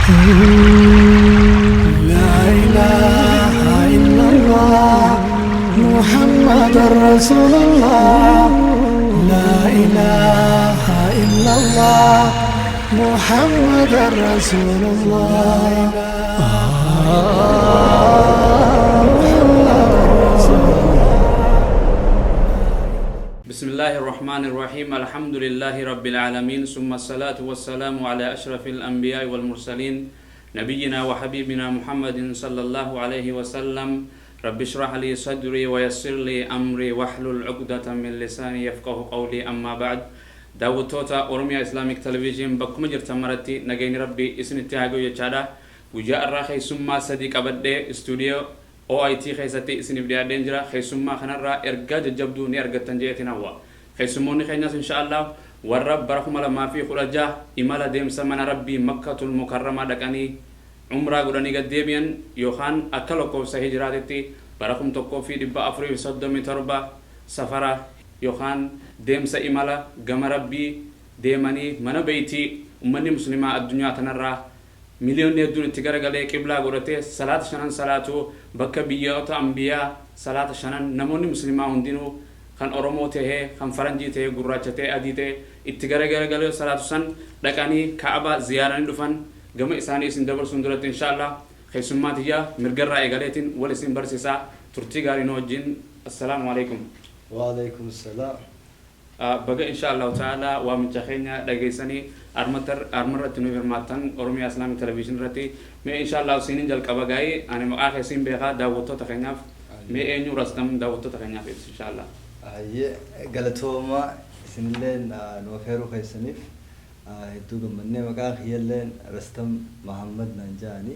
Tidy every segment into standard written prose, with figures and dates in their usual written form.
لا إله إلا الله محمد رسول الله. لا إله إلا الله محمد رسول الله. محمد رسول الله. بسم الله الرحمن الرحيم، الحمد لله رب العالمين، ثم الصلاة والسلام على أشرف الأنبياء والمرسلين، نبينا وحبيبنا محمد صلى الله عليه وسلم. رب اشرح لي صدري ويسر لي أمري واحلل عقدة من لساني يفقه قولي. أما بعد، daawwattoota Oromiyaa Islamic Television bakkuma jirtan maratti nageenyi Rabbii isinitti haa gahu jechaadha. Guyyaa irraa keessummaa sadii qabadhee istuudiyoo OIT keessatti isiniif dhiyaadheen jira. Keessummaa kanarraa ergaa jajjabduu ni argattan je'eetiin hawwa. Keessummoonni keenyas insha Allah warra bara 2016 imala deemsa mana Rabbii Makkatul Mukarramaa dhaqanii umraa godhanii gad deebi'an, yookaan akka lakkoofsa hijiraatitti bara 1437 safara yookaan deemsa imala gama Rabbii deemanii mana beeytii ummanni muslimaa addunyaa tanarraa miliyoonni hedduun itti garagalee qiblaa godhatee salaata shanan salaatuu, bakka biyyoota ambiyaa salaata shanan namoonni muslimaa hundinuu, kan Oromoo tahee, kan faranjii tahee, gurraacha tahee, adii tahee, itti garagalee salaatu san dhaqanii Ka'aba ziyaaranii dhufan. Gama isaanii isin dabarsuun duratti, insha Allah, keessummaa tiyyaa mirgarraa eegaleetiin wal isin barsiisaa. Turtii gaarii nu wajjin. Assalaamu alaikum. وعليكم السلام. Baga insha Allahu ta'ala waamicha keenya dhageessanii armarratti nu hirmaattan Oromiyaa Islamic Television irratti. Mee insha Allah isiniin jalqaba gaa'ii ani maqaa keessin beekaa, daawwattoota keenyaaf mee eenyu Rastam daawwattoota keenyaaf ibsi insha Allah. Hayyee, galatooma. Isinilleen nu affeeruu keessaniif hedduu gammannee. Maqaan kiyyalleen Rastam Mahammad naan jedhani.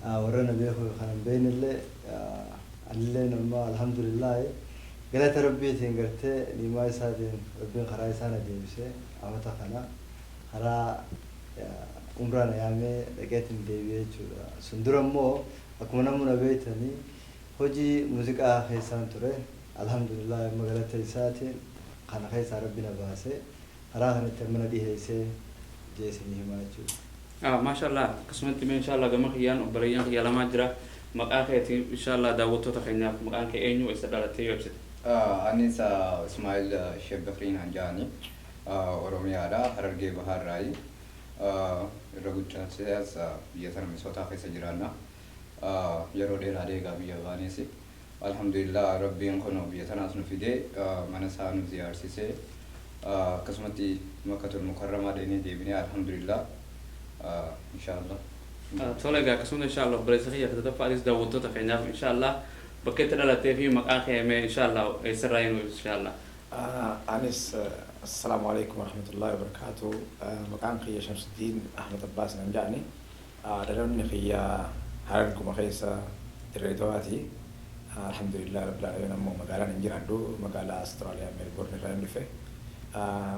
Warra na beeku kan hin beeknellee, anilleen amma alhamdulillaahi, galata Rabbiitiin, gartee niimaa isaatiin Rabbiin karaa isaa na deebisee amata kana karaa umraa na yaamee dhaqeetiin deebi'ee jechuudha. Sun dura immoo akkuma namni na beektanii hojii muuziqaa keessaan ture. Alhamdulillah, amma galata isaatiin kana keessaa Rabbi na baasee karaa kanatti amma na dhiheessee jeesinii himaa jechuudha. Maasha Allah. Akkasumatti mee insha Allah gama kiyyaan obboleeyyan kiyya lamaa jira. Maqaa keetii insha Allah daawwattoota keenyaaf maqaan kee eenyu, eessa dhalattee yoo ibsite? Anis Ismaa'il Sheekh Bakriin Hanjaani, Oromiyaadha, Harargee Bahaarraayi. Irra guddaas biyya sana Minisootaa keessa jiraanna. Yeroo dheeraa deegaa biyya baanes. Alhamdulillah, Rabbiin kun biyya tanaas nu fidee mana isaa nu ziyaarsisee, akkasumatti Makkatul Mukarramaa dheenee deebinee, alhamdulillah, insha Allah. Tole egaa, akkasuma insha Allah obboleessa kiyya sadaffaatis daawwattoota keenyaaf insha Allah bakka itti dhalattee fi maqaa kee mee insha Allah eessarraa nu ibsi insha Allah. Anis assalaamu alaikum warahmatullahi wabarakatuh. Maqaan kiyya Shamsuddin Ahmed Abbas nan jedhani. Dhaloonni kiyya Hararguma keessa Dirree Dawaati. Alhamdulillah rabbil alamin, ammoo magaalaan hin jiraadhu magaalaa Austraaliyaa Melbourne irraa hin dhufe.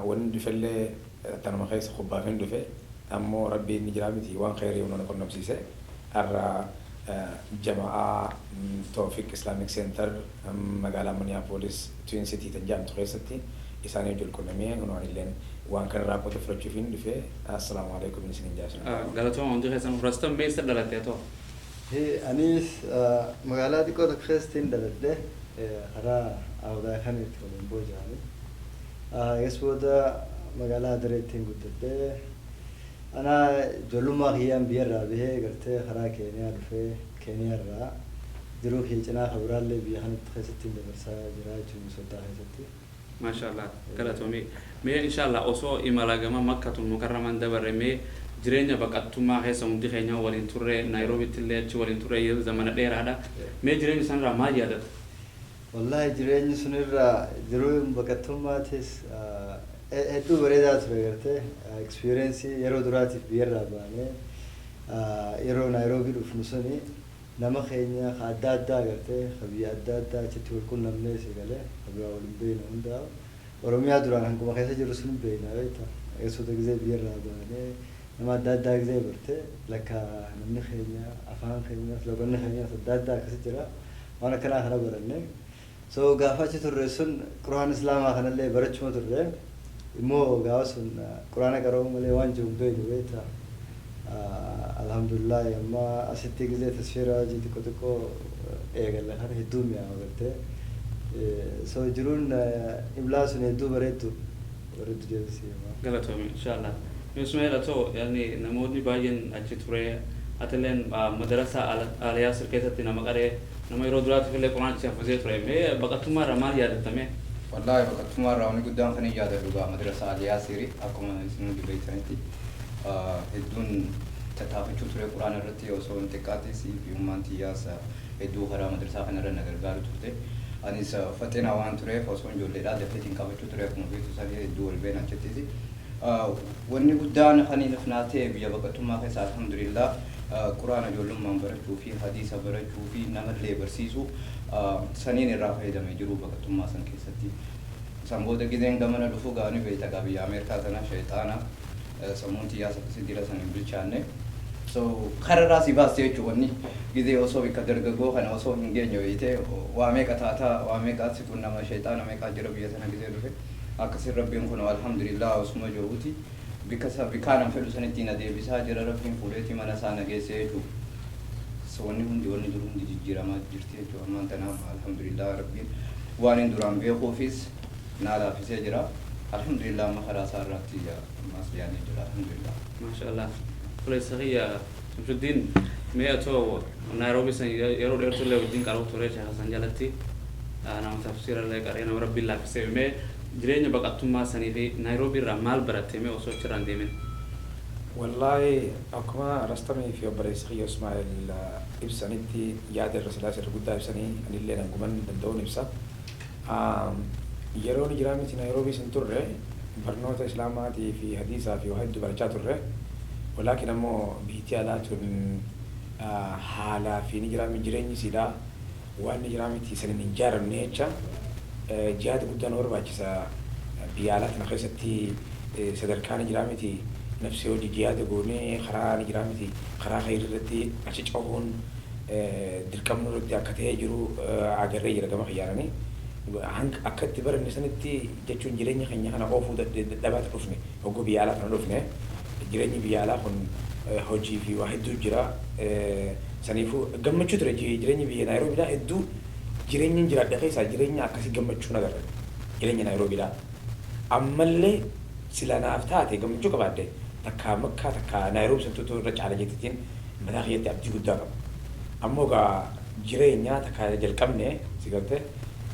Wanni dhufellee tanuma keessa kubbaaf hin dhufe. Ammoo Rabbiin ni jiraa miti, waan khayrii nu qunnamsiise. Har'a jama'aa Tawfiq Islamic Center magaalaa Minneapolis Twin City tan jedhamtu keessatti isaanii wajjin qunnamee hunoo illeen waan kanarraa qooda fudhachuuf hin dhufe. Assalaamu alaikum isinin jaasina. Galatooma hundi keessan. Rastam, mee eessa dhalattee too? Anis magaalaa xiqqoo tokko keessatti hin dhaladhe, karaa Awdaa kanitti waliin booja'anii. Eegas booda magaalaa Adareetti hin guddadhe. Ana ijoollummaa kiyyaan biyyarraa bahee gartee karaa Keeniyaa dhufee, Keeniyaarraa jiruu kiyya cinaa kan biraallee biyya kanatti keessatti hin dabarsaa jira jechuun Minisootaa keessatti. Maasha Allah, galatoomii. Mee insha Allah osoo imala gama Makkatul Mukarramaan dabarre, mee jireenya baqattummaa keessa hundi keenya waliin turre, Naayiroobitti illee achi waliin turre zamana dheeraadha. Mee jireenya sanarraa maal yaadatta? Wallahi, jireenyi sunirraa jiruu baqattummaatis hedduu bareedaa ture. Gartee experience yeroo duraatiif biyyarraa baanee yeroo Naayiroobii dhufnu suni nama keenya ka adda addaa, gartee ka biyya adda addaa achitti wal qunnamnee si galee, ka biraa wal hin beekne hundaa. Oromiyaa duraan hanguma keessa jiru sun beekna, beekta. Eessota gizee biyyarraa baanee nama adda addaa gizee barte, lakka namni keenya, afaan keenyas, loqonni keenyas adda addaa akkasi jira, waan akkanaa kana baranne. So gaafa achi turre sun Quraan Islaamaa kanallee barachuma turre. Immoo gaafa sun Quraana qara'uu malee waan jiru hin beeknu, beekta. Alhamdulillah, amma asitti gizee tasfiira hojii xiqqoo xiqqoo eegalla kana hedduu mi'aawa gartee. So jiruun imlaa sun hedduu bareeddu bareeddu deebisee. Galatoomi, inshallah. Ismail, atoo yani namoonni baay'een achi ture, atilleen madarasa Aliyaasir keessatti nama qaree, nama yeroo duraatiif illee quraan achi hafizee ture. Mee baqattummaa irraa maal yaadattame? Wallaahi, baqattummaa irraa wanni guddaan kan hin yaadadhu gaa madrasa Aliyaasiri. Akkuma isin hundi beektanitti hedduun tattaafachuu ture quraana irratti osoo hin xiqqaatis fi ummaan tiyyaas hedduu karaa madrasaa kanarra na gargaaru turte. Anis faxina waan tureef osoo ijoolleedhaa dafeetiin qabachuu ture. Akkuma beektu sanii hedduu wal beena achittis. Wanni guddaan kan hin naa ta'e biyya baqattummaa keessa, alhamdulillah, quraana ijoollummaan barachuu fi hadiisa barachuu fi namallee barsiisuu saniin irraa fayyadame jiru baqattummaa san keessatti. San booda gizeen gamana dhufu gaani beekta gaa biyya Ameerikaa tana shayxaana sammuun xiyyaas akkasii dira san hin bilchaanne. So kararraa si baaste jechuun wanni gizee osoo bikka dargaggoo kana osoo hin geenye beeyte waa meeqa taataa, waa meeqa si qunnama, shayxaana meeqaa jira biyya tana gizee dhufe. Akkasii Rabbiin kun alhamdulillah osuma jiruuti bikka bikkaanan fedhu sanitti na deebisaa jira. Rabbiin fuudheeti mana isaa na geesse jechuudha. So wanni hundi, wanni jiru hundi jijjiiramaa jirti jechuudha. Ammaan tanaaf alhamdulillah, Rabbiin waan hin duraan beekuufis naa laaffisee jira. Alhamdulillah, amma karaa isaa irratti ammas yaanee jira, alhamdulillah. Maasha Allah. Obboleessa kiyya Shamsuddin, mee atoo Naayiroobii san yeroo dheertuu illee wajjin qaruu ture Sheekh Hasan jalatti, nama tafsiira illee qaree, nama Rabbiin laaffisee, mee jireenya baqattummaa sanii fi Naayiroobii irraa maal baratte mee osoo achirraa hin deemin? Wallaahi, akkuma Rastamii fi obboleessi kiyya Ismaa'eel ibsanitti, yaada irra silaas irra guddaa ibsanii, anillee nanguman danda'uun ibsa. Yeroo ni jiraa miti Naayiroobii san turre barnoota Islaamaatii fi hadiisaa fi waa hedduu barachaa turre. Walaakin ammoo biitii alaa tun haalaa fi ni jiraa jireenyi isiidha. Waan ni jiraa miti sanin hin jaaramne jecha jihaada guddaa nu barbaachisa. Biyya alaa tana keessatti sadarkaa ni jiraa miti nafsi hojii jihaada goonee karaa ni jiraa miti karaa khayrii irratti achi cahuun dirqamni irratti akka ta'ee jiru agarree jira gama kiyyaananii. Akka itti baranne sanitti jechuun jireenya keenya kana oofuu dadhabaatti dhufne. Hogguu biyya alaa kana dhufne jireenyi biyya alaa kun hojii fi waa hedduu jira. Saniifuu gammachuu ture jireenyi biyya Naayiroobiidhaa. Hedduu jireenya jiraadhe keessaa jireenya akkasii gammachuu nagarre jireenya Naayiroobiidhaa. Ammallee sila naaf taate gammachuu qabaadhe takkaa Makkaa takkaa Naayiroobii santuutu irra caala jettitiin mataa kiyyatti abdii guddaa qaba. Ammoo gaa jireenya takka jalqabne si galte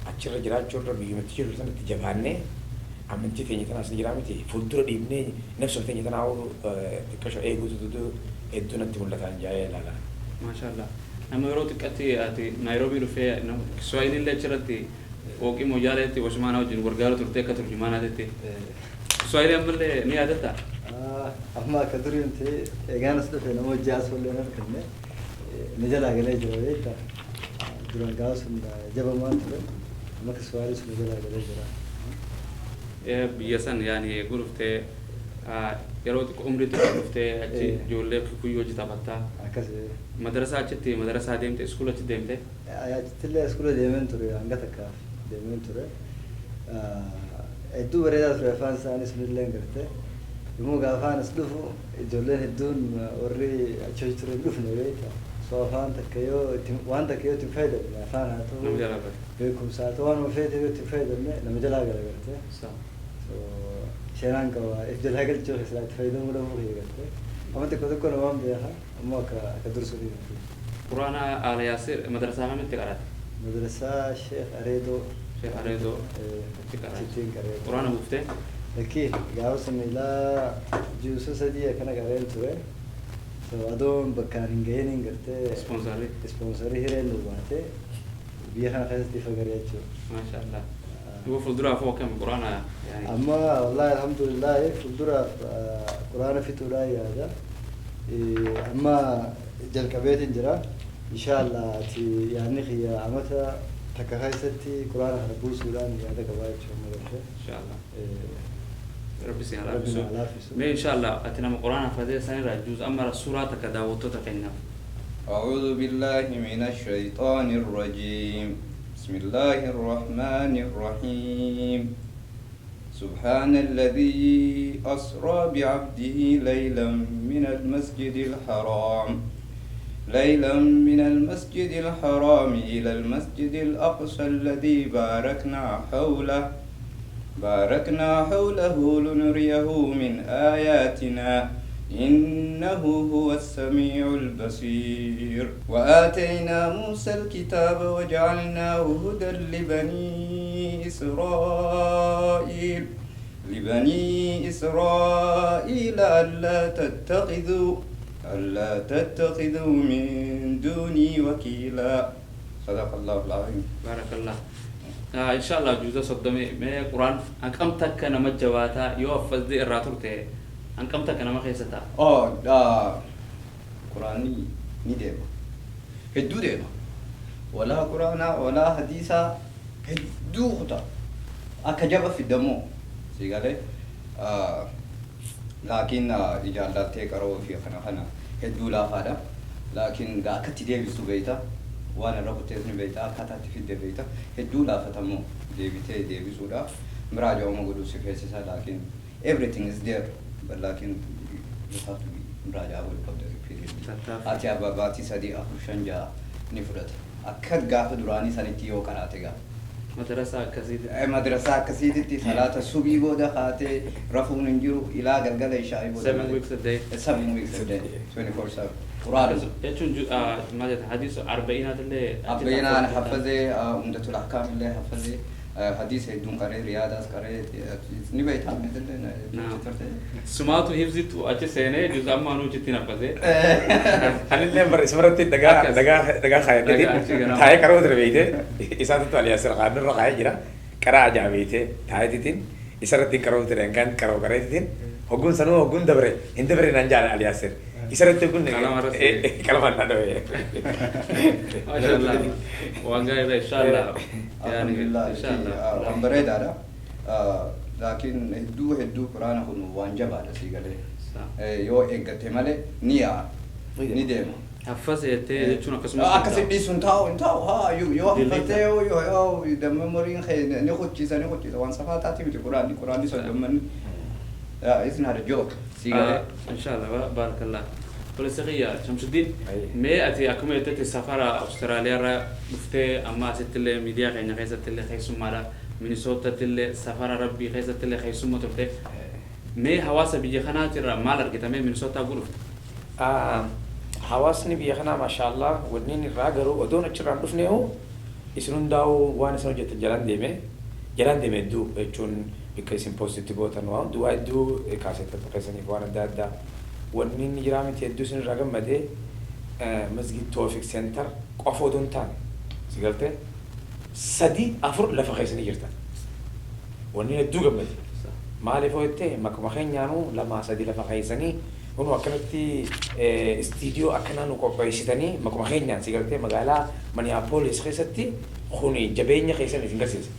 achirra jiraachuu irra biyyumatti jiru sanatti jabaannee amantii teenya tanaas ni jiraa miti fuuldura dhiibnee nafsuma teenya tanaa xiqqasho eeguutu hedduu natti mul'ata jaa'ee ilaala. Maashaallah. Nama yeroo xiqqatti ati Naayiroobii dhufee Kiswaahilii illee achirratti Fooqii Moojaaleetti Osmaanaa wajjin gargaaru turte akka turjumaanaatitti. Kiswaahilii ammallee ni yaadatta? Amma akka durii miti. Egaan as dhufe nama hojii asoo illee hin arganne, ni jalaa galee jira beektaa. Duraan gaafa sun jabamaan ture, amma Kiswaahilii sun jalaa galee jira. Biyya san yaani eeguu dhuftee yeroo xiqqoo umrii xiqqoo dhuftee achi ijoollee Kikuyyuu hojii taphattaa. Akkas. Madarasaa achitti madarasaa deemte, iskuula achi deemte. Achittillee iskuula deemeen ture, hanga takkaaf deemeen ture. Hedduu bareedaa ture afaan isaanii sunillee garte. Yommuu gaafaan as dhufu ijoolleen hedduun warri achi hojii ture hin dhufne beektaa. So afaan takka yoo waan takka yoo itti hin fayyadamne, afaan haa ta'u, Nama jalaa bada. beekumsa haa ta'u, waan feete yoo itti hin fayyadamne nama jalaa gala garte. So seenaan qaba if jalaa galchuu keessaa itti fayyadamuu dhabuu kiyya garte. Amma xiqqoo xiqqoo namaan beeka, ammoo akka dursuutii miti. Quraana Aala Yaasir madrasaa kamitti qarate? Madrasaa Sheekh Areedoo. Sheekh Areedoo achi qarate. Achittiin qaree. Quraana buuftee? Lakkii, gaafa sun ilaa juusa 3 akkana qareen ture. So adoon bakkaan hin gahiniin gartee. Ispoonsarii. Ispoonsarii hireen nu baate biyya kana keessatti ifa garee jechuudha. Maasha Allah. Duuba fuulduraaf hoo akkami quraana yaani? Amma wallahi alhamdulillah, fuulduraaf quraana fixuudhaan yaada. Amma jalqabeetiin jira. Inshallah, ati yaadni kiyya amata takka keessatti quraana kana buusuudhaan yaada qabaa jechuudha amma gartee. Inshallah. Rabbi si haa Rabbi laaffisu. na laaffisu. Mee inshallah ati nama quraana hafazee sanirraa juuz amma suuraa takka daawwattoota keenyaaf. أعوذ بالله من الشيطان الرجيم. بسم الله الرحمن الرحيم. سبحان الذي أسرى بعبده ليلا من المسجد الحرام، ليلا من المسجد الحرام إلى المسجد الأقصى الذي باركنا حوله لنريه من آياتنا، إنه هو السميع البصير. وآتينا موسى الكتاب وجعلناه هدى لبني إسرائيل ألا تتخذوا من دوني وكيلا. صدق الله العظيم. بارك الله. إن شاء الله juuza 30 mee quraan hanqam takka nama jabaataa yoo affasdee irraa turte, hanqam takka nama keessa ta'a? Oh, quraanni ni deema. Hedduu deema. Walaa quraanaa, walaa hadiisaa, hedduu kuta. Akka jaba fidamoo. Si galee? Laakiin ijaan laaltee qaroo fi kana kana hedduu laafaadha. Laakiin akkatti deebistu beeyta. Waan irra kuttees ni beeyta. Akkaataa itti fidde beeyta. Hedduu laafatamoo deebitee deebisuudhaaf muraaja'uma godhuu si feesisa, laakiin everything is there. But laakiin you have to be muraaja'aa godhuu qabda repeatedly. Tattaaffii. Ati abba baatii 3, 4, 5, 6 ni fudhata. Akka gaafa duraanii sanitti yoo qaraate gaafa. Madrasaa akkasiiti. Madrasaa akkasiititti salaata subii booda kaatee rafuun hin jiru ilaa galgala ishaa'ii booda. 7 weeks a day. 7 weeks a day. 24/7. Quraana. Jechuun maal jedha, hadiisa arba'inaat illee. Arba'inaan haffazee, umdatul ahkaam illee haffazee, hadiisa hedduun qaree, riyaadaas qaree, ni beektaa illee turte. Sumaatu hifzitu achi seenee juuza ammaa nuu achitti naffasee. Anillee bar isumarratti dhagaa Akkas. dhagaa Dhagaa achi kaayadheeti ganama. Taa'ee qaroo ture beeyte, isaatu aliyaas irra kaayee jira, qaraa ajaa beeyte, taa'eetitiin isarratti qaroo ture, hangaan qaroo qareetitiin hogguun sanuu hogguun dabre hin dabre naan jaala aliyaasir isarratti hogguun Qalama irratti. Qalamaan na dhabe. Maashaallah. Waan gaariidha, inshallah. Alhamdulillah. Inshallah. Waan bareedaadha. Laakiin hedduu hedduu quraana kun waan jabaadha, sii galee. Yoo eeggatte malee ni yaa'a. Ni deema. Haffase jettee jechuun akkasumas. Akkasi dhiisuun taa'u hin taa'u, haa yoo Delete. haffattee yoo yoo memoriin kee ni kuchisa, ni kuchisa, waan safaa taati miti quraanni, quraanni 30 it's not a joke, sii galee. Inshallah, barakallah. Obboleessa kiyya Shamsuddin, Aye. mee ati akkuma jettetti safara Awustiraaliyaa irra dhuftee amma asitti illee miidiyaa keenya keessatti illee keessummaadha. Minisootatti illee safara rabbii keessatti illee keessumma turte. Mee hawaasa biyya kanaatirraa maal argita, mee Minisootaa gudhufte? Hawaasni biyya kanaa, maashaallah, wanniin irraa garuu odoon achirraan dhufneehu isin hundaa'uu waan isin hojjetan jalaan deeme hedduu jechuun bakka isin postitti gootan waan hundu waa hedduu kaasettatu keessaniif waan adda addaa wanni inni jiraa miti, hedduu isin irraa gammadee. Masgid Toofik Center qofa odoo hin taane, si galtee, sadi afur lafa keessanii jirtan, wanni hedduu gammade. Maaliif hoo jettee, makuma keenyaanuu lamaa sadi lafa keessanii kun akkanatti istiidiyoo akkanaa nu qopheessitanii makuma keenyaan, si galtee, magaalaa Minneapolis keessatti kuni jabeenya keessan isin garsiisa.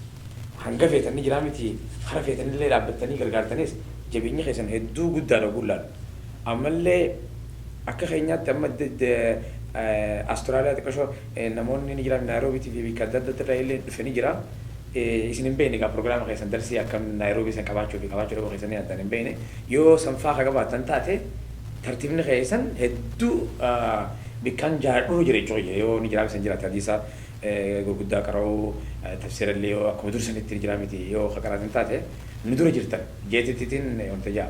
Hanga feetanii jiraa miti, hara feetanillee dhaabbattanii gargaartanis jabeenya keessan hedduu guddaadha gullaan. Ammallee akka keenyaatti amma Austraaliyaa xiqqashoo namoonni ni jiran, Naayiroobiitii fi bakka adda addaa irraa illee dhufanii jira. Isin hin beekne egaa proogiraama keessan darsii akkam Naayiroobii san qabaachuu fi qabaachuu dhabuu keessanii addaan hin beekne. Yoo sanfaa ka qabaattan taate, tartiibni keessan hedduu bikkaan jaadhuu jira jechuudha, yoo ni jiraa san jiraate hadiisa gurguddaa qara'uu, tafsiirallee yoo akkuma dursanitti ni jiraa miti, yoo ka qaraatan taate nu dura jirtan jeetittiin wanta jaa.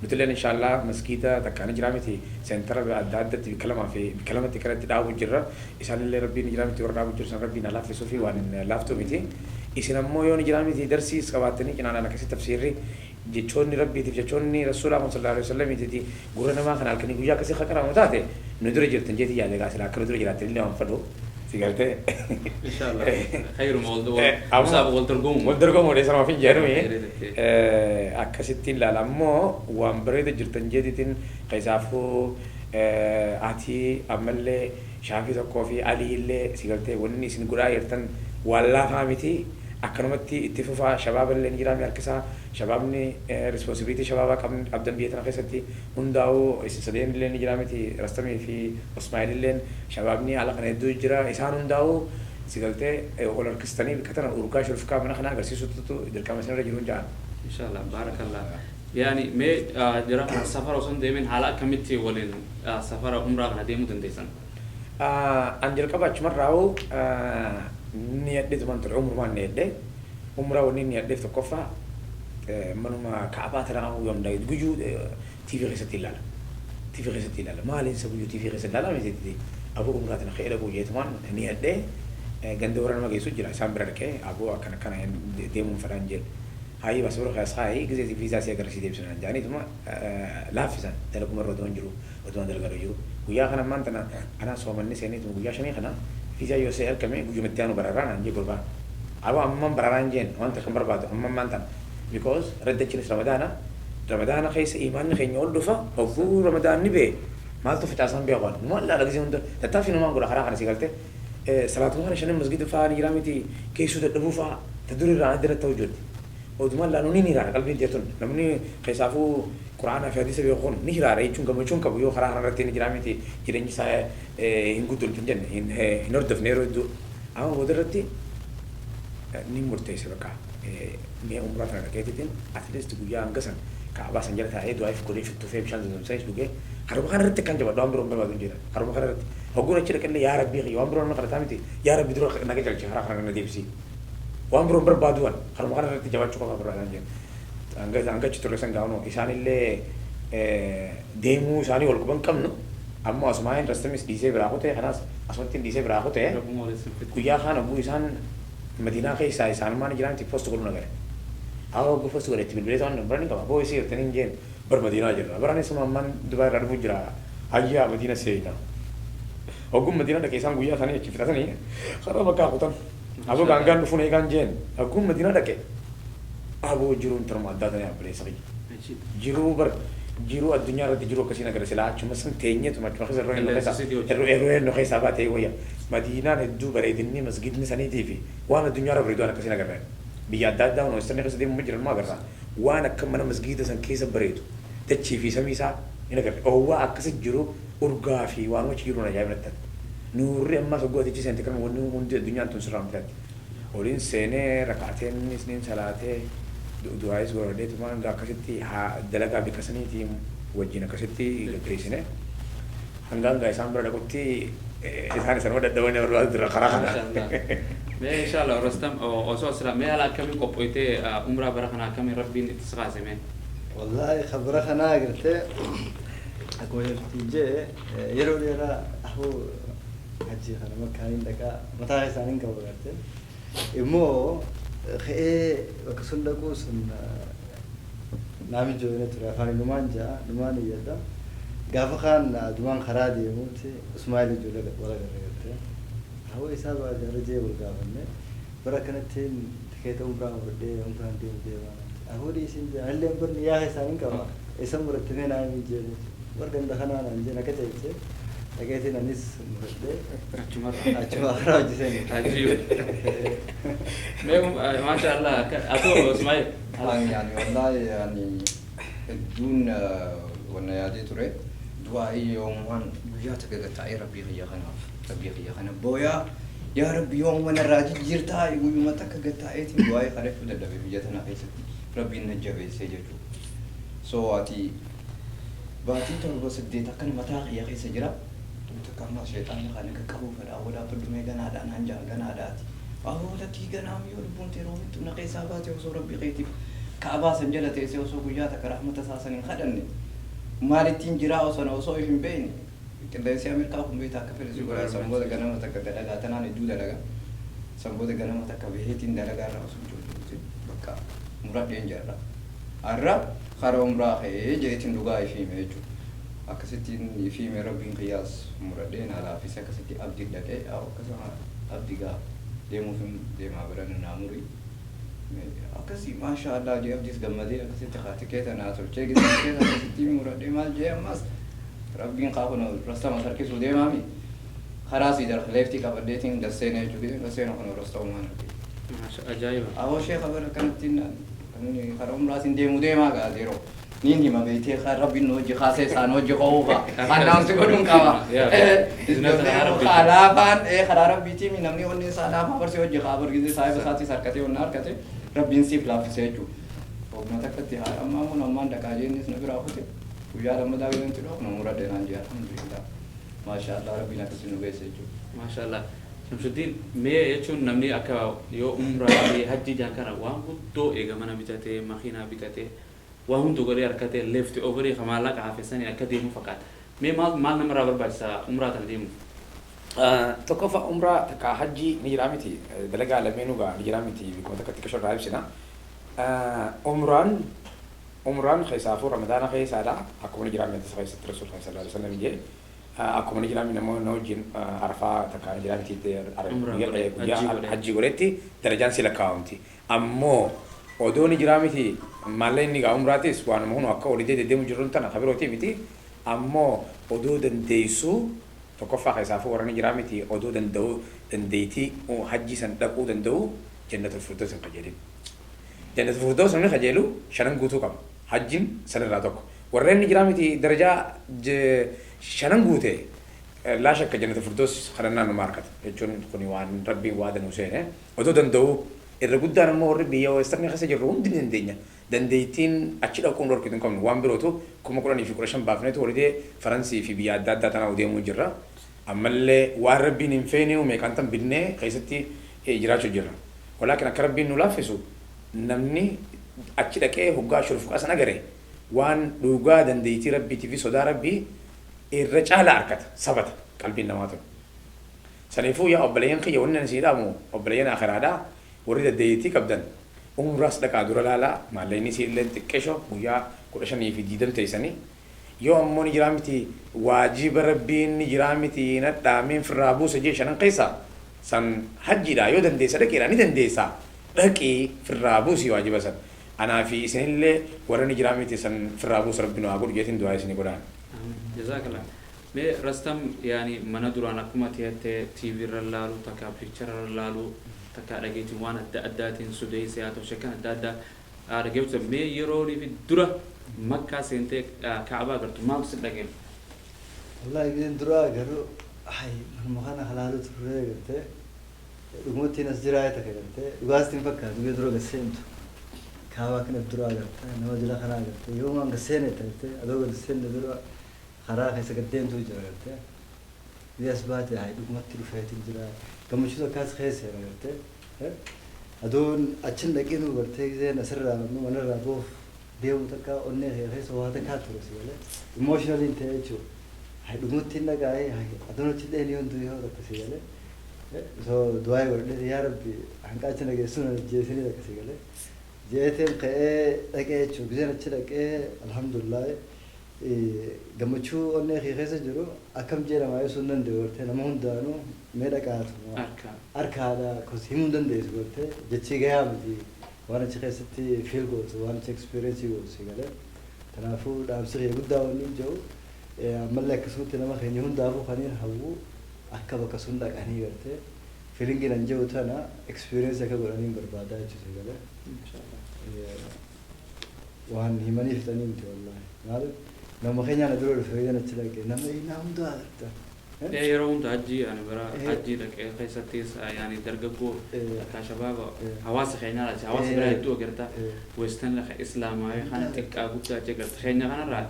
Nuti illee inshallah maskiita takka ni jira miti, seentara adda addatti bakka lamaa fi bakka lamatti kanatti dhaabu jirra. Isaanillee rabbiin ni jira miti, warra dhaabu jiru san rabbiin haa laaffisuu fi waan hin laaftuu miti. Isin ammoo yoo ni jira miti darsiis qabaattanii cinaanaan akkasii tafsiirri jechoonni rabbiitiif jechoonni rasuulaa sallallahu alaihi wasallam gurra namaa kana halkanii guyyaa akkasii qaramu taate nu dura jirtan jeeti yaade gaa, sila akka nu dura jiraattan illee waan fadhu, si galtee. Inshallah. Khayruma wal musaaf wal dorgomu. Wal dorgomuudha isa namaaf hin jedhumi. Akkasittiin ilaala ammoo waan bareeda jirtan jeetitiin keessaafuu ati ammallee shaafii tokkoo fi alii illee, si galtee, wanni isin godhaa jirtan waan laafaa miti, akkanumatti itti fufaa. Shabaaba illee ni jiraame harkisaa, shabaabni responsibility shabaabaa qabdan biyya tana keessatti hundaa'uu isin sadeen illee ni jira miti, Rastamii fi Usmaa'il illeen, shabaabni haala kana hedduu jira, isaan hundaa'uu, si galtee, ol harkistanii bakka tana urgaa shurufkaa mana kana agarsiisutu dirqama isinirra jiru ja'an. Inshallah, barakallah. Yani mee jara kana safara osoo hin deemin haala akkamitti waliin safara umraa kana deemuu dandeessan? An jalqaba achumarraa'u niyadheetumaan ture, umrumaan niyadhe. Umraa wanni niyadheef tokkoffaa manuma Kaabaa tana yoom guyyuu TV keessatti ilaala. TV keessatti ilaala. Maaliin isa guyyuu TV keessatti ilaala miti, aboo umraa tana ka'ee dhaquu jeetumaan niyadhee ganda warra nama geessu jira, isaan bira dhaqee aboo akkana akkana deemuun fedhaan jedhe. Haayii, baasaboora keessa haayii gisee viizaa si agarsiisee deebisanii jaaniituma laaffisan. Dalaguma irra otoo hin jiru, otoo dalagaa jiru. Guyyaa kana ammaan tana anaa soomanni seeneetuma guyyaa 5 kana viizaa yoo see argame guyyumatti aanu bararaa naan jee gurbaan. Aboo amman bararaan jeen, wanta kan barbaadu amma ammaan tana. Because raddachinis Ramadaana, Ramadaana keessa imaanni keenya ol dhufa. Hogguu Ramadaanni bee maaltu facaasan beekan, numaan laala gisee hunda tattaaffii numaan godha karaa kana si galte. Salaatuma kana shanan masgida fa'aa ni jira miti, keessuu dadhabuu fa'aa ta dur irraa adda ta'u jirti. Odumaan laaluu ni hiraara qalbiin jettun, namni keessaafuu Quraanaa fi hadiisa beeku kun ni hiraara jechuun gammachuun qabu yoo karaa kanarratti ni jira miti, jireenyi isaa hin guddatu hin jenne, hin hordofne yeroo hedduu. Amma booda irratti ni murteesse, bakka mee umraa tana dhaqeetiitiin at least guyyaa hanga san Kaabaa san jala taa'ee du'aa if godhee fittufee bishaan zamzamsanis dhugee karuma kana irratti kan jabadhu waan biroo hin barbaadu hin jedhan. Karuma kana irratti hogguun achi dhaqellee, yaa Rabbii kiyya, waan biroo nama kadhataa miti, yaa Rabbi dura naga jalche, karaa kana na deebisii, waan biroo hin barbaadu, waan karuma kana irratti jabaachuu qofa barbaadan jedhan. Hanga achi turre san gaafnu isaanillee deemuu isaanii wal quban qabnu, ammoo asumaan Rastamis dhiisee biraa kutee, kanaas asumatti dhiisee biraa kutee. Guyyaa kaan hogguu isaan Madiinaa keessaa isaanumaan jiran post godhuu nagare. Haa, hogguu post godhe itti bilbilee ta'an bira ni qaba. Boo isii jirtanii hin jeen, bar Madiinaa jirra. Baraan isuma ammaan Dubaay irraa dhufuu jira. Hayyaa, Madiina seena. Hogguun Madiinaa dhaqee isaan guyyaa isaanii achi fixatanii karaa bakkaa kutan. Aboo gaangaan dhufuun eegaan jeen. Hogguun Madiinaa dhaqe. Aboo jiruun tarma addaa tanii abbileessa kiyya. Jiruu bar jiruu addunyaa irratti jiruu akkasiin agarra, silaa achuma san teenyeetuma achuma keessa irroo nu keessaa baatee wayya. Madiinaan hedduu bareedinni masgidni saniitii fi waan addunyaa irra bareedu waan akkasiin agarra. Biyya adda addaa western keessa deemu jiran ma agarra. Waan akka mana masgiida san keessa bareedu dachii fi samii isaa hin agarre. Oowwaa akkasi jiru, urgaa fi waan achi jiru ajaa'iba natti taate. Nuurri ammas hogguu atichi seente kan wanni hundi addunyaan tun sirraa miti. Oliin seenee rakaateen isniin salaatee du'aayis godhadheetuma hanga akkasitti dalagaa bikka saniitiin wajjin akkasitti gaggeessine. Hanga isaan bira dhaqutti isaan isanuma dadhabanii barbaadu jira karaa kana. Mee inshallah Rastam, osoo asirraa mee haala akkamiin qophoytee umraa bara kana akkamiin Rabbiin itti si kaase mee? Wallahi khabara kanaa agartee, akkuma jirti jee, yeroo dheeraa ahuu hajji kana makkaaniin dhaqaa mataa isaaniin qabu agartee. Immoo ka'ee bakka sun dhaquu sun naami jooyina ture, afaan numaan ja'a numaan iyyadha. Gaafa kaan adumaan karaa deemuuti Ismaa'il ijoollee wal agarre gartee. Hawwa isaa baajara jee wal gaafanne, bara akkanattiin tikeeta umraa muradhee umraan deemu deemaa. Ahuu dhiisin jee, anillee barni yaa isaaniin qaba. Isa muratte mee naa himin jee, bar ganda kanaa naan jeen, akka ceeche dhaqeetiin anis muradhee Achumarra. Achuma karaa hojii seene. Ajiib. Mee maasha Allah, atoo Ismaa'il. Ani yani wallahi yani hedduun wanna yaadee ture, du'aa'ii yoomumaan guyyaa takka gattaa'ee Rabbii kiyya kanaaf, Rabbii kiyya kana booyaa, yaa Rabbi yoomuma narraa jijjiirtaa, guyyuma takka gattaa'eetiin du'aa'ii kadhachuu dadhabe biyya tana keessatti Rabbiin na jabeessee jechuudha. So ati baatii 7 8 akkana mataa kiyya keessa jira. Takka ammas sheexaanni kana qaqqabuu fedha, awwa dhaabbadhu mee, ganaadhaa naan ja'a, ganaadhaati. Awwa lakkii, ganaam yoo lubbuun ta'e roobittu na keessaa baate, osoo Rabbii keetiif Kaabaa san jala teessee osoo guyyaa takka rahmata isaa san hin kadhanne maalittiin jiraa, osoo osoo if hin beekne qilleensi Ameerikaa kun beektaa akka fedhe si godha. San booda ganama takka dalagaa tanaan hedduu dalaga. San booda ganama takka baheetiin dalagaa irraa osoo jiruuti bakka muradheen jirra. Har'a karaa umraa ka'ee jeetiin dhugaa ifii hime jechuudha. Akkasittiin ifii hime, Rabbiin kiyyaas muradhee naa laaffise, akkasitti abdii dhaqee akkasuma abdii gaa deemuuf hin deemaa barana naa murii. Akkasii maashaa Allah jee, abdiis gammadee akkasitti haa tikeeta naa tolchee, gisee tikeeta akkasitti muradhee maal jee, ammas Rabbiin kaa kun rastama harkisuu deemaami. Karaa sii darka leeftii qabadheetiin gasseenee jechuudha. Gisee gasseenu kun rastamumaan argee. Ajaa'iba. Awoo sheekha, bara akkanattiin karaa umraatiin deemuu deemaa gaa yeroo. Niin hima beektee, kan Rabbiin nu hojii kaasee isaan hojii qo'uu fa'a. Announce godhuun qaba. Alaafaan karaa Rabbiitiin namni onni isaa laafaa barsee hojii kaa bargisee saahiba isaatis harkatee onna harkate Rabbiin siif laaffisee jechuudha. Hogguma takkatti haa ammaa kun ammaan dhaqaa jeennis na biraa kute. Guyyaa lammataa keessatti dhufnu muradhe naan jee, alhamdulillah. Maasha Allah, Rabbiin akkasii nu geesse jechuudha. Maashaallah. Shamsuddin, mee jechuun namni akka yoo umraa fi hajji jaan kana waan guddoo eega mana bitatee, makiinaa bitatee, waan hunda godhee harkatee, left overii ka maallaqa hafe sanii akka deemu fakkaata. Mee maal maal namarraa barbaachisa umraa tana deemuuf? Tokkoffaa, umraa takka hajjii ni jiraa miti, dalagaa lameenuu gaa ni jiraa miti, bikkuma takka xiqqishoo irraa ibsina. Umraan keessaafuu Ramadaana keessaadha. Akkuma ni jiraa miti keessatti Rasuul sallallahu alaihi wasallam jee, akkuma ni jiraa miti namoonni wajjin Arafaa takka ni jiraa miti guyyaa hajjii godhetti darajaan si lakkaa'amti. Ammoo odoo ni jiraa miti maallaqni gaa umraatis waanuma hunu akka olidee deddeemu jirruun tana kabirooti miti. Ammoo odoo dandeessuu, tokkoffaa keessaafuu warra ni jiraa miti odoo danda'u, dandeettii hajjii san dhaquu danda'u, Jannatul Firdaus hin qajeelin. Jannatul Firdaus namni qajeelu shanan guutuu qaba. Hajjiin sanirraa tokko. Warreen ni jiraa miti darajaa shanan guute, laa shakka Jannatul Firdaus kadhannaan numa harkata jechuun kuni waan Rabbiin waada nu seene. Odoo danda'u, irra guddaan immoo warri biyya westernii keessa jirru hundi ni dandeenya. Dandeettiin achi dhaquun dhorkitu hin qabnu. Waan birootu 10,015 baafneetu holidee Faransii fi biyya adda addaa tanaa deemuu jirra. Ammallee waan Rabbiin hin feene meeqaan tan binnee keessatti jiraachuu jirra. Walaakin akka Rabbiin nu laaffisu, namni achi dhaqee hoggaa shurufqaa san agare waan dhugaa dandeettii Rabbiitii fi sodaa Rabbii irra caalaa harkata, sabata qalbiin namaa tun. Saniifuu yaa obboleeyyan kiyya, wanni ani sii dhaamu, obboleeyyan akhiraadhaa, warri dandeettii qabdan umraas dhaqaa dura laalaa, maallaqni isii illee xiqqeesho, guyyaa 15 fi 20 teessanii. Yoo ammoo ni jiraa miti waajiba Rabbiin ni jiraa miti nadhaameen firraa buusa jee shanan keessaa san hajjiidha, yoo dandeessa dhaqiidha, ni dandeessa, dhaqii firraa buusii waajiba san. Anaa fi isinillee warra ni jiraa miti san firraa buusa Rabbi nu haa godhu jeetiin du'aa isinii godhaan. Jazakallah. Mee Rastam, yaani mana duraan akkuma tiyattee TV irra laalu, takka picture irra laalu, takka dhageetiin waan adda addaatiin sudeessee haa ta'u, shakkan adda addaa dhageeffatu, mee yeroo fi dura Makkaa seentee Kaabaa agartu maaltu si dhaga'ame? Wallahi gizeen duraa garuu hay manuma kana halaalu turree gartee dhugumatti as jiraa takka gartee dhugaasti hin fakkaatu. Gizee dura gad seentu Kaabaa kana dura agarta, nama jala kana agartee, yoo waan gad seene gartee adoo gad seenne dura karaa keessa gad deemtu jira gartee. Gizee as baate hay dhugumatti dhufeetiin jira, gammachuu takkaas keessa seena gartee. Adoon achin dhaqinuu gartee gizeen asirraa manarraa boof deemu takka onnee kee keessa waa takkaa ture si galee emotionally hin ta'e jechuudha. Hay dhugumatti hin dhagaa'ee, hay adoon achi dheen yoon du'e yoo takka si galee. So du'aa godhadhee, yaa Rabbi, hanqa achi dhageessu na ajjeesanii takka si galee. Jeeteen ka'ee dhaqee jechuudha. Gizeen achi dhaqee, alhamdulillah, gammachuu onnee kee keessa jiru akkam jedhama ibsuu hin danda'u gartee, nama hundaanuu mee dhaqaatu harkaadha kos himuu hin dandeessu gartee, jechii gahaa miti waan achi keessatti feel gootu, waan achi experience gootu si galee. Kanaafuu dhaamsi kee guddaa wanni hin jiru, ammallee akkasumatti nama keenya hundaafuu kaniin hawwu akka bakka sun dhaqanii gartee feelingiin an jiru tana experience akka godhaniin barbaadaa jechuudha si galee. Waan himanii fixanii miti wallahi. Maaliif, nama keenya na dura dhufe yoo achi dhaqe nama naa hundaa agarta. Yeroo hunda hajjii ani bara hajjii dhaqee keessattis yaani dargaggoo akka shabaaba hawaasa keenyaa lacha hawaasa biraa hedduu agarta. Western lafa islaamaa kana xiqqaa guddaa achi agarta. Keenya kanarraa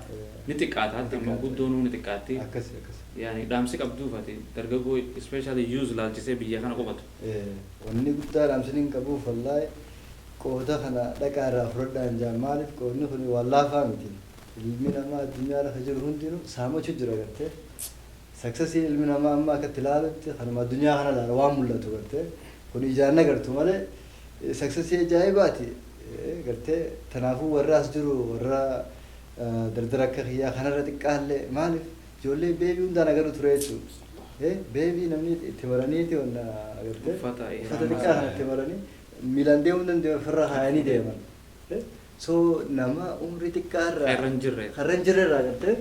ni xiqqaata, hatta manguddoonuu ni xiqqaatti. Akkas akkas. Yaani dhaamsi qabduufati dargaggoo, especially youth laalchisee biyya kana qubatu. Wanni guddaa dhaamsini hin qabuuf, wallaahi, qooda kana dhaqaa irraa fudhadhaa hin jaan. Maaliif, qoodni kun waan laafaa miti. Ilmi namaa addunyaa lafa jiru hundinuu saamachuu jira gartee. Successii ilmi namaa amma akka itti ilaalutti kanuma addunyaa kana ilaala, waan mul'atu gartee. Kun ijaan agartu malee successii ajaa'ibaati gartee. Kanaafuu warra as jiru, warra dardara akka kiyyaa kanarra xiqqaallee, maaliif, ijoollee baby hundaan agaru ture jechuudha. Baby namni itti maraniiti wanna agartee uffata uffata xiqqaa kana itti maranii miilaan deemuu hin danda'u, ofirra kaayanii deeman. So nama umrii xiqqaa irraa Karra hin jirre. Karra hin jirre irraa gartee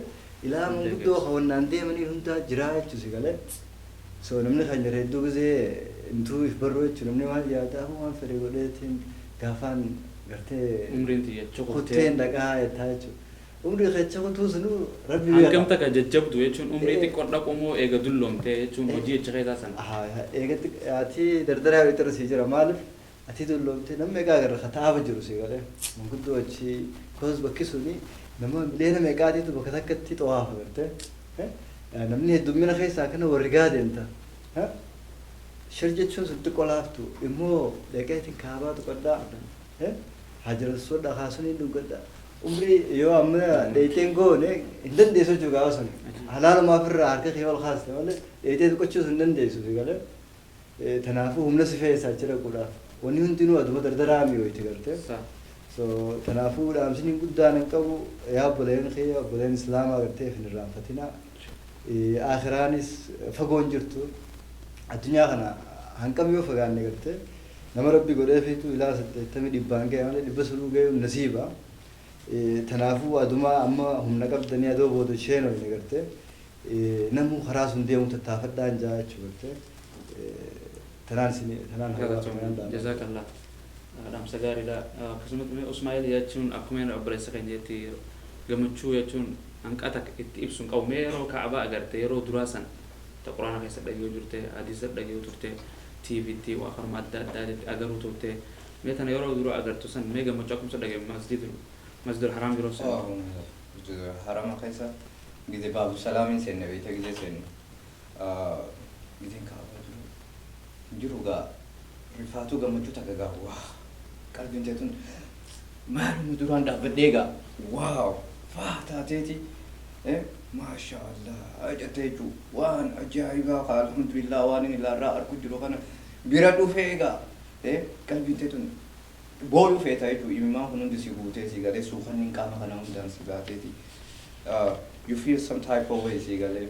ilaa manguddoo hawwannaan deemanii hundaa jiraa jechuun si galee. So namni kan jira hedduu gisee intuu if barruu jechuun, namni maal yaada, waan fedhe godheetiin gaafaan gartee umriin tiyya kuteen dhaqaa jettaa jechuudha. Umrii keessa kutuu sunuu Rabbi Hangam takka jajjabdu jechuun, umrii xiqqoon dhaqu moo eega dulloomtee jechuun hojii achi keessaa sana? Eegatti ati dardaraa irra sii jira. Maaliif, Ati dulloomte namni meeqaa agarra kataafa jiru si galee manguddoo achi koos bakki suni nama miliyoona meeqaatiitu bakka takkatti xawaafa garte. Namni heddummina keessaa kana warri gaa deemta. Shir jechuun sun xiqqoo laaftu immoo dhaqeetiin kaabaa tuqadhaa, hajarassoodha kaasuniin dhungadhaa. Umrii yoo amma dheeyteen goone hin dandeessu jechuu gaafa sun. Halaalumaaf irraa harka kee ol kaaste malee dheeytee tuqachuus hin dandeessu si galee. Tanaafuu humna si feessa achi dhaquudhaaf. Wanni hundinuu aduma dardaraa mi'ooyti garte. So tanaafuu dhaamsini guddaan hin qabu yaa obboleen kiyya, obboleen islaamaa gartee hin irraanfatina. Akhiraanis fagoon jirtu. Addunyaa kana hanqam yoo fagaanne garte nama rabbi godheefiitu ilaa 80 dhibbaan ga'e malee 100 sunuu ga'uun nasiiba. Tanaafuu aduma amma humna qabdanii adoo booda sheenoyne garte namuu karaa sun deemu tattaafadhaan jaa jechuu garte. Tanaan isin tanaan tanaan dhaama. Jazakallah. Dhaamsa gaariidha. Akkasumas Usmaa'il jechuun akkuma inni obboleessa keenya jetti gammachuu jechuun hanqata itti ibsu hin qabu. Mee yeroo Kaabaa agarte yeroo duraa san ta Quraana keessa dhagayuu turte, hadiisa dhagayuu turte, TVtti waa karuma adda addaatitti agaruu turte. Mee tana yeroo dura agartu san mee gammachuu akkumsa dhagaye Masjidul Haram yeroo san. Harama keessa gizee Baabu Salaamiin seenne beekte gizee seennu gizeen Kaabaa jiru jiru gaa rifaatuu gammachuu takka gaa waa qalbiin teetun maaluma duraan dhaabbadhee gaa wow faa taateeti maasha Allah jettee jechuu waan ajaa'ibaa kaa alhamdulillah waan inni ilaarraa arku jiru kana bira dhufee gaa qalbiin teetun booyuu feeta jechuu imimmaan kun hundi si guutee si galee suukanniin qaama kana hundaan si baateeti you feel some type of way si galee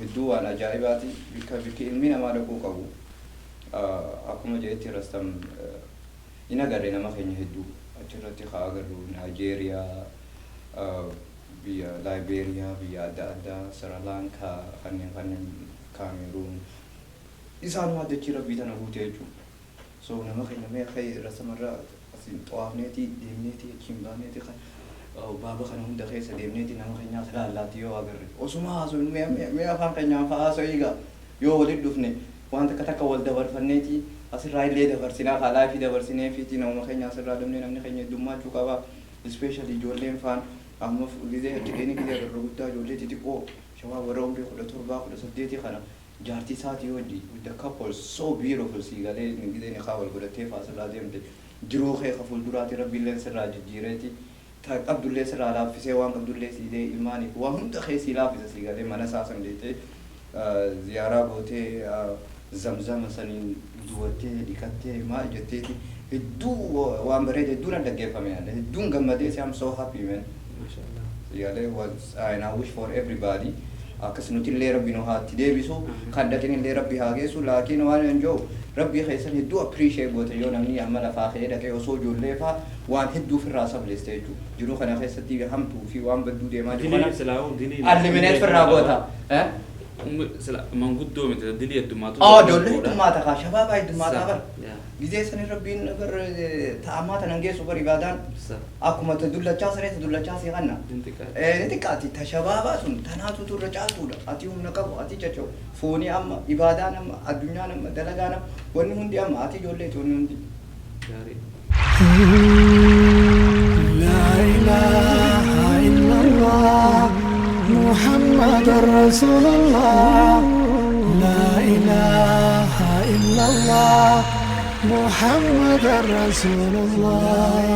hedduu waan ajaa'ibaati bikka bikki ilmi namaa dhaquu qabu akkuma jeetti rastam in agarre nama keenya hedduu achirratti haa agarru Naajeeriyaa, biyya Laayibeeriyaa, biyya adda addaa, Sri Lankaa, kanneen kanneen Kaameruun isaanuma dachii rabbii tana guute jechuudha. So nama keenya mee akka rasamarraa asiin xawaafneeti deemneeti achiin baaneeti kan baaba kana hunda keessa deemneeti nama keenyaas laallaatti yoo agarre osuma haasofnu mee afaan keenyaan fa'aa haasa'ii gaa yoo walitti dhufne waan takka takka wal dabarfanneeti asirraa illee dabarsinaa kaa laafii dabarsineefiiti nama keenya asirraa dhabnee namni keenya heddummaachuu qaba. Especially ijoolleen faan amma gizee achi dheenii gizee agarru guddaa ijoollee xixiqqoo shawaa warra umrii 17 18 kana jaartii isaatii wajji the couple so beautiful si galee gizee nikaa wal godhattee faa asirraa deemte jiruu kee ka fuulduraati rabbiilleen sirraa jijjiireeti ta qabdullee sirraa laaffisee waan qabdullee siidee ilmaaniif waan hunda kee sii laaffisa si galee mana isaa san deetee ziyaaraa gootee zamzama saniin duwattee dhiqattee maal jetteeti hedduu waan bareeda hedduu na dhaggeeffame hedduun gammadee si I'm so happy, man. Mashallah. Yalee was and I wish for everybody akkas nutillee rabbi nu haatti deebisu kan dhaqinillee rabbi haa geessu laakiin waan hin jiru rabbii keessan hedduu appreciate goote yoo namni amma lafaa ka'ee dhaqee osoo ijoollee faa waan hedduu ofirraa sableeste jechuudha jiruu kana keessatti hamtuu fi waan badduu deemaa jiru Dilii kana silaa'uu dilii. eliminate firraa goota. Sila manguddoo miti dilii heddummaatu. Oh, ijoollee heddummaata kaa shabaabaa heddummaata bar. Gizee sani rabbiin bar ta'amaa tanan geessu bar ibaadaan akkuma ta dullachaa saree ta dullachaa si kanna. Ni xiqqaati ta shabaabaa sun tanaatu turre caaltuudha. Ati humna qabu ati caca'u foonii amma ibaadaan amma addunyaan amma dalagaan amma wanni hundi amma ati ijoolleeti wanni hundi. Gaarii. لا إله إلا الله محمد رسول الله لا إله إلا الله محمد رسول الله.